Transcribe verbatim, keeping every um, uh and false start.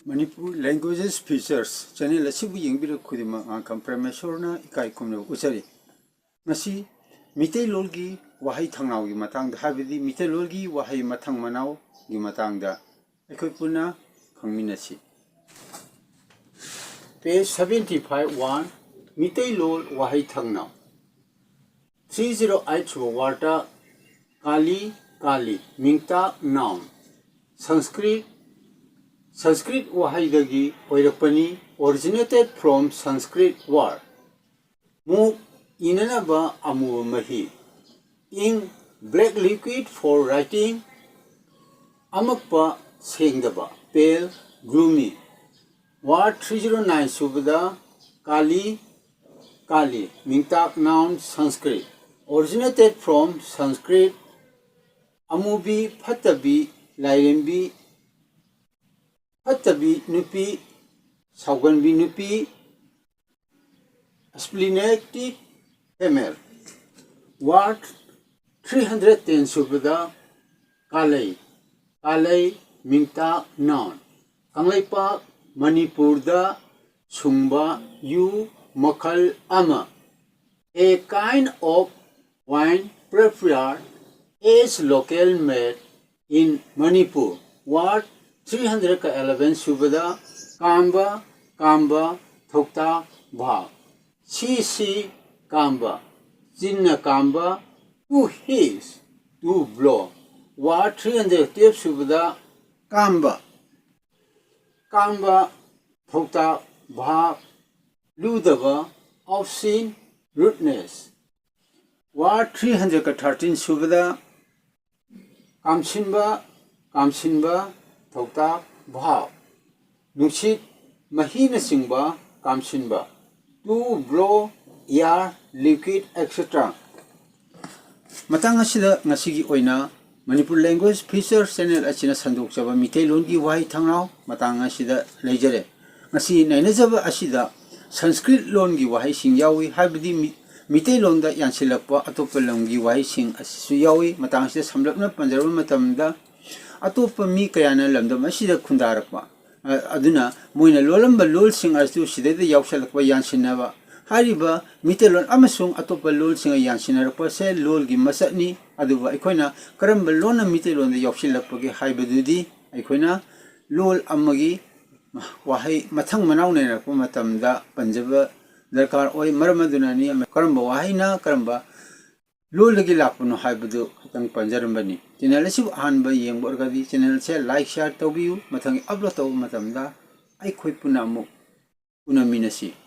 Manipur Languages Features channel ꯑꯁꯤꯕꯨ ꯌꯦꯡꯕꯤꯔꯛ ꯈꯨꯗꯤꯡꯃꯛ ꯉꯥꯡꯈꯝ ꯄ꯭ꯔꯃꯦꯁꯣꯔꯅ ꯏꯀꯥꯏ ꯈꯨꯝꯅꯕ ꯎꯠꯆꯔꯤ꯫ ꯉꯁꯤ ꯃꯤꯇꯩꯂꯣꯟꯒꯤ ꯋꯥꯍꯩ ꯊꯧꯅꯥꯎꯒꯤ ꯃꯇꯥꯡꯗ, ꯍꯥꯏꯕꯗꯤ ꯃꯤꯇꯩꯂꯣꯟꯒꯤ ꯋꯥꯍꯩ ꯃꯊꯪ ꯃꯅꯥꯎꯒꯤ ꯃꯇꯥꯡꯗ ꯑꯩꯈꯣꯏ ꯄꯨꯟꯅ ꯈꯪꯃꯤꯟꯅꯁꯤ꯫ Page seventy five one, Meiteilon ꯋꯥꯍꯩ ꯊꯧꯅꯥꯎ꯫ Three zero eight ꯁꯨꯕ word Kali, Kali, ꯃꯤꯡꯇꯥꯛ, noun꯫ Sanskrit, Sanskrit ꯋꯥꯍꯩꯗꯒꯤ ꯑꯣꯏꯔꯛꯄꯅꯤ, originated from Sanskrit word꯫ ꯃꯨꯛ, ꯏꯅꯅꯕ ꯑꯃꯨꯕ ꯃꯍꯤ꯫ Ink, black liquid for writing, ꯑꯃꯛꯄ, ꯁꯦꯡꯗꯕ, pale, gloomy꯫ Word three zero nine ꯁꯨꯕꯗ Kali, Kali, ꯃꯤꯡꯇꯥꯛ, noun, Sanskrit, originated from Sanskrit, ꯑꯃꯨꯕꯤ, ꯐꯠꯇꯕꯤ, ꯂꯥꯏꯔꯦꯝꯕꯤ, ꯐꯠꯇꯕꯤ ꯅꯨꯄꯤ, ꯁꯥꯎꯒꯟꯕꯤ ꯅꯨꯄꯤ, splenetic female꯫ Word three hundred ten ꯁꯨꯕꯗ ꯀꯥꯂꯩ, ꯀꯥꯂꯩ, ꯃꯤꯡꯇꯥꯛ, noun꯫ ꯀꯪꯂꯩꯄꯥꯛ ꯃꯅꯤꯄꯨꯔꯗ ꯁꯨꯡꯕ ꯌꯨ ꯃꯈꯜ ꯑꯃ, a kind of wine prepared as local made in Manipur꯫ Word three hundred eleven ꯁꯨꯕꯗ ꯀꯥꯝꯕ, ꯀꯥꯝꯕ, ꯊꯧꯇꯥꯛ, verb꯫ ꯁꯤ ꯁꯤ ꯀꯥꯝꯕ, ꯆꯤꯟꯅ ꯀꯥꯝꯕ, to hiss, to blow꯫ Word three hundred twelve ꯁꯨꯕꯗ ꯀꯥꯝꯕ, ꯀꯥꯝꯕ, ꯊꯧꯇꯥꯛ, verb, ꯂꯨꯗꯕ, obscene, rudeness꯫ Word three hundred thirteen ꯁꯨꯕꯗ ꯀꯥꯝꯁꯤꯟꯕ, ꯀꯥꯝꯁꯤꯟꯕ, ꯊꯧꯇꯥꯛ, verb꯫ ꯅꯨꯡꯁꯤꯠ, ꯃꯍꯤꯅꯆꯤꯡꯕ ꯀꯥꯝꯁꯤꯟꯕ, to blow air, liquid, et cetera꯫ ꯃꯇꯥꯡ ꯑꯁꯤꯗ ꯉꯁꯤꯒꯤ ꯑꯣꯏꯅ Manipur Language Features channel ꯑꯁꯤꯅ ꯁꯟꯗꯣꯛꯆꯕ ꯃꯤꯇꯩꯂꯣꯟꯒꯤ ꯋꯥꯍꯩ ꯊꯧꯅꯥꯎ ꯃꯇꯥꯡ ꯑꯁꯤꯗ ꯂꯩꯖꯔꯦ꯫ ꯉꯁꯤ ꯅꯩꯅꯖꯕ ꯑꯁꯤꯗ ꯁꯪꯁꯀ꯭ꯔꯤꯠ ꯂꯣꯟꯒꯤ ꯋꯥꯍꯩꯁꯤꯡ ꯌꯥꯎꯏ, ꯍꯥꯏꯕꯗꯤ ꯃꯤ-, ꯃꯤꯇꯩꯂꯣꯟꯗ ꯌꯥꯟꯁꯤꯜꯂꯛꯄ ꯑꯇꯣꯞꯄ ꯂꯝꯒꯤ ꯋꯥꯍꯩꯁꯤꯡ ꯑꯁꯤꯁꯨ ꯌꯥꯎꯏ꯫ ꯃꯇꯥꯡ ꯑꯁꯤꯗ ꯁꯝꯂꯞꯅ ꯄꯟꯖꯔꯕ ꯃꯇꯝꯗ, ꯑꯇꯣꯞꯄ ꯃꯤ ꯀꯌꯥꯅ ꯂꯝꯗꯝ ꯑꯁꯤꯗ ꯈꯨꯟꯗꯥꯔꯛꯄ, ꯑ-, ꯑꯗꯨꯅ ꯃꯣꯏꯅ ꯂꯣꯜꯂꯝꯕ ꯂꯣꯜꯁꯤꯡ ꯑꯗꯨ ꯁꯤꯗꯩꯗ ꯌꯥꯎꯁꯜꯂꯛꯄ, ꯌꯥꯟꯁꯤꯟꯅꯕ꯫ ꯍꯥꯏꯔꯤꯕ ꯃꯤꯇꯩꯂꯣꯟ ꯑꯃꯁꯨꯡ ꯑꯇꯣꯞꯄ ꯂꯣꯜꯁꯤꯡꯒ ꯌꯥꯟꯁꯤꯟꯅꯔꯛꯄꯁꯦ ꯂꯣꯜꯒꯤ ꯃꯁꯛꯅꯤ꯫ ꯑꯗꯨꯕꯨ ꯑꯩꯈꯣꯏꯅ ꯀꯔꯝꯕ ꯂꯣꯟꯅ ꯃꯤꯇꯩꯂꯣꯟꯗ ꯌꯥꯎꯁꯤꯜꯂꯛꯄꯒꯦ ꯍꯥꯏꯕꯗꯨꯗꯤ ꯑꯩꯈꯣꯏꯅ ꯂꯣꯜ ꯑꯃꯒꯤ ꯋꯥꯍꯩ ꯃꯊꯪ ꯃꯅꯥꯎ ꯅꯥꯏꯅꯔꯛꯄ ꯃꯇꯝꯗ ꯄꯟꯖꯕ ꯗꯔꯀꯥꯔ ꯑꯣꯏ꯫ ꯃꯔꯝ ꯑꯗꯨꯅꯅꯤ ꯀꯔꯝꯕ ꯋꯥꯍꯩꯅ ꯀꯔꯝꯕ ꯂꯣꯜꯗꯒꯤ ꯂꯥꯛꯄꯅꯣ ꯍꯥꯏꯕꯗꯨ ꯈꯤꯇꯪ ꯄꯟꯖꯔꯝꯕꯅꯤ꯫ ꯆꯦꯅꯦꯜ ꯑꯁꯤꯕꯨ ꯑꯍꯥꯟꯕ ꯌꯦꯡꯕ ꯑꯣꯏꯔꯒꯗꯤ ꯆꯦꯅꯦꯜꯁꯦ ꯂꯥꯏꯛ, ꯁꯤꯌꯥꯔ ꯇꯧꯕꯤꯌꯨ꯫ ꯃꯊꯪꯒꯤ ꯑꯞꯂꯣꯗ ꯇꯧꯕ ꯃꯇꯝꯗ ꯑꯩꯈꯣꯏ ꯄꯨꯟꯅ ꯑꯃꯨꯛ ꯎꯅꯃꯤꯟꯅꯁꯤ꯫